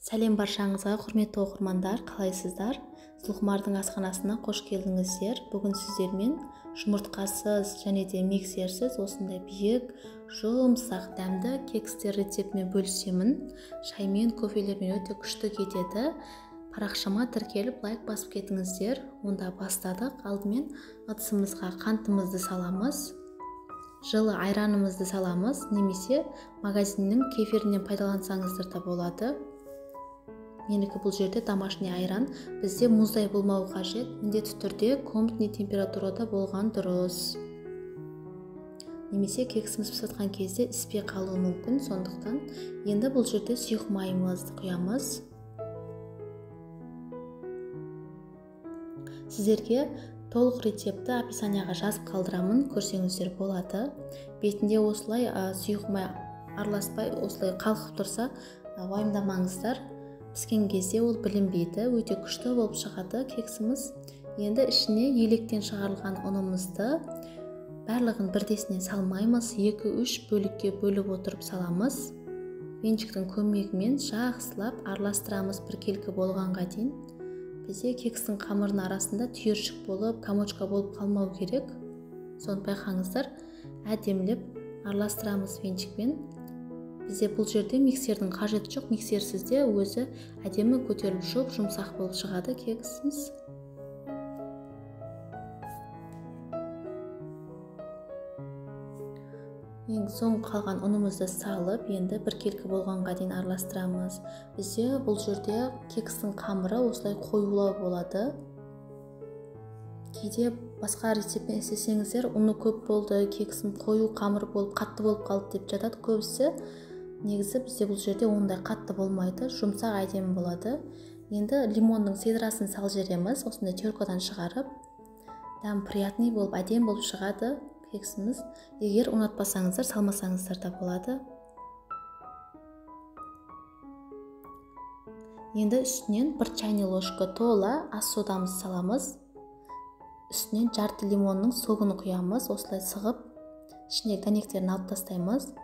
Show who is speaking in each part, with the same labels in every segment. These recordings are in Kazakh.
Speaker 1: Сәлем баршаңызға, құрметті оқырмандар, қалайсыздар? Зұлқұмардың асханасына қош келдіңіздер. Бүгін сіздермен жұмыртқасыз және де миксерсіз осындай биік, жұмсақ дәмді кекстер рецептімен бөлісемін. Шаймен, кофелермен өте күшті кетеді. Парақшама тіркеліп, лайк басып кетіңіздер. Онда бастадық. Алдымен ыдысымызға қантымызды саламыз. Жылы айранымызды саламыз, немесе магазиннің кефирінен пайдалансаңыздар да болады. Менікі бұл жерде домашний айран. Бізде мұздай болмауы қажет. Міндетті түрде комнатный температурада болған дұрыс. Немесе кексіміз пісіп кезде іспей қалуы мүмкін. Сондықтан енді бұл жерде сұйық майымызды құямыз. Сіздерге толық рецептті описанияға жазып қалдырамын, көрсеңіздер болады. Бетінде осылай сұйық май араласпай, осылай қалқып тұрса, уайымдамаңыздар. Піскен кезде ол білінбейді, өте күшті болып шығады кексіміз. Енді ішіне електен шығарылған ұнымызды барлығын бірдесінен салмаймыз, 2-3 бөлікке бөліп отырып саламыз. Венчиктің көмегімен жақсылап араластырамыз біркелкі болғанға дейін. Бізде кекстің қамырының арасында түйіршік болып, комочка болып қалмау керек. Соны байқаңыздар, әдемілеп араластырамыз венчикпен. Бізде бұл жерде миксердің қажеті жоқ, миксерсіз де өзі әдемі көтеріліп жұп жұмсақ болып шығады кексіміз. Ең соң қалған ұнымызды салып, енді біркелкі болғанға дейін араластырамыз. Бізде бұл жерде кекстің қамыры осылай қоюлау болады. Кейде басқа рецептпен істесеңіздер, ұны көп болды, кексім қою қамыр болып, қатты болып қалды деп жатады көбісі. Негізі бізде бұл жерде ондай қатты болмайды, жұмсақ әдемі болады. Енді лимонның цедрасын салып жібереміз, осындай теркадан шығарып, дәм приятный болып, әдемі болып шығады кексіміз. Егер ұнатпасаңыздар, салмасаңыздар да болады. Енді үстінен 1 чайный ложка тола ас содамызды саламыз. Үстінен жарты лимонның согын құямыз, осылай сығып, ішіндегі дәнектерін алып тастаймыз.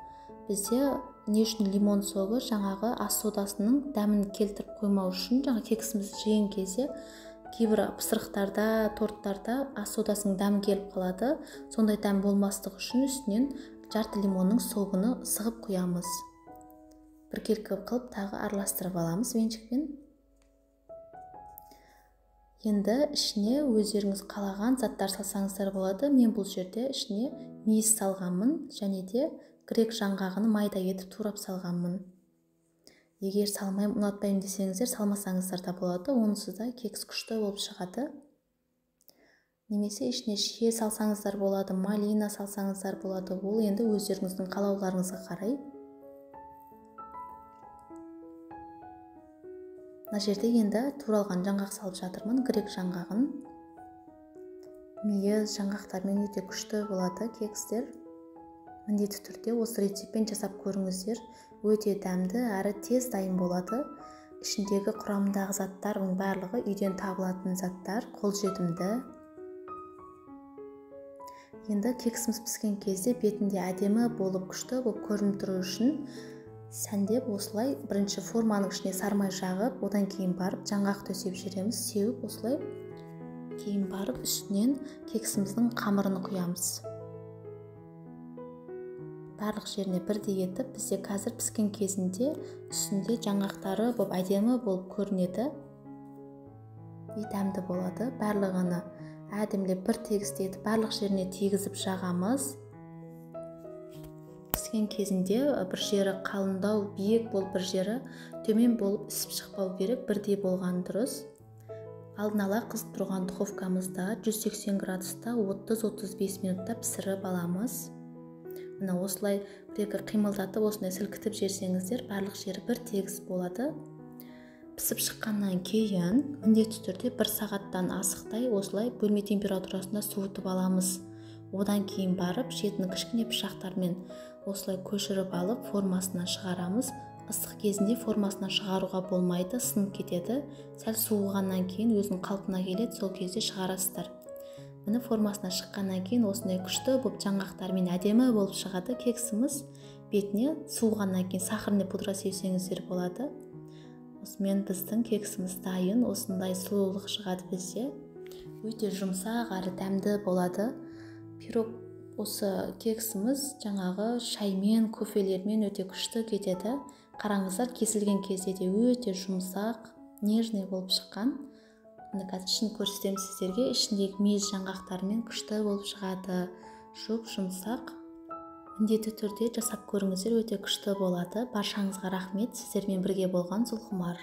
Speaker 1: Бізде не үшін лимон согы? Жаңағы ас содасының дәмін келтіріп қоймау үшін, жаңа кексімізді жеген кезде кейбір пысырықтарда, торттарда ас содасының дәмі келіп қалады. Сондай дәм болмастық үшін үстінен жарты лимонның согыны сығып құямыз. Біркелкі қылып тағы араластырып аламыз венчикпен. Енді ішіне өздеріңіз қалаған заттар салсаңыздар болады. Мен бұл жерде ішіне мейіз салғанмын және де грек жаңғағын майда етіп турап салғанмын. Егер салмаймын, ұнатпаймын десеңіздер, салмасаңыздар да болады. Онсыз да кекс күшті болып шығады. Немесе ішіне шие салсаңыздар болады, малина салсаңыздар болады. Ол енді өздеріңіздің қалауларыңызға қарай. Мына жерде енді туралған жаңғақ салып жатырмын, грек жаңғағын. Мейіз жаңғақтармен өте күшті болады кекстер. Міндетті түрде осы рецептпен жасап көріңіздер. Өте дәмді әрі тез дайын болады. Ішіндегі құрамындағы заттардың барлығы үйден табылатын заттар, қолжетімді. Енді кексіміз піскен кезде бетінде әдемі болып, күшті болып көрініп тұру үшін сәндеп осылай бірінші форманың ішіне сармай жағып, одан кейін барып жаңғақ төсеп жібереміз, сеуіп осылай. Кейін барып үстінен кексіміздің қамырын құямыз. Барлық жеріне бірдей етіп, бізде қазір піскен кезінде үстінде жаңғақтары болып әдемі болып көрінеді. И дәмді болады. Барлығını әдемілеп бір тегістетіп, барлық жеріне тигізіп жағамыз. Піскен кезінде бір жері қалыңдау, биік болып, бір жері төмен болып ісіп шықпау керек, бірдей болған дұрыс. Алдын ала қызып тұрған духовкамызда 180 градуста 30-35 минутта пісіріп аламыз. Мына осылай бір-екі қимылдатып, осындай сілкітіп жіберсеңіздер, барлық жері бір тегіс болады. Пісіп шыққаннан кейін міндетті түрде 1 сағаттан асықтай осылай бөлме температурасында суытып аламыз. Одан кейін барып шетін кішкене пышақтармен осылай көшіріп алып формасынан шығарамыз. Ыстық кезінде формасынан шығаруға болмайды, сынып кетеді. Сәл суығаннан кейін өзінің қалпына келеді, сол кезде шығарасыздар. Міне формасынан шыққаннан кейін осындай күшті болып жаңғақтармен әдемі болып шығады кексіміз. Бетіне суығаннан кейін сахарный пудра сеупсеңіздер болады. Осымен біздің кексіміз дайын. Осындай сұлулық шығады бізде. Өте жұмсақ әрі дәмді болады. Пирог, осы кексіміз жаңағы шаймен, кофелермен өте күшті кетеді. Қараңыздар, кесілген кезде де өте жұмсақ, нежный болып шыққан. Міне, қазір ішін көрсетемін сіздерге. Ішіндегі мейіз жаңғақтарымен күшті болып шығады, жұп жұмсақ. Міндетті түрде жасап көріңіздер, өте күшті болады. Баршаңызға рахмет. Сіздермен бірге болған Зұлқұмар.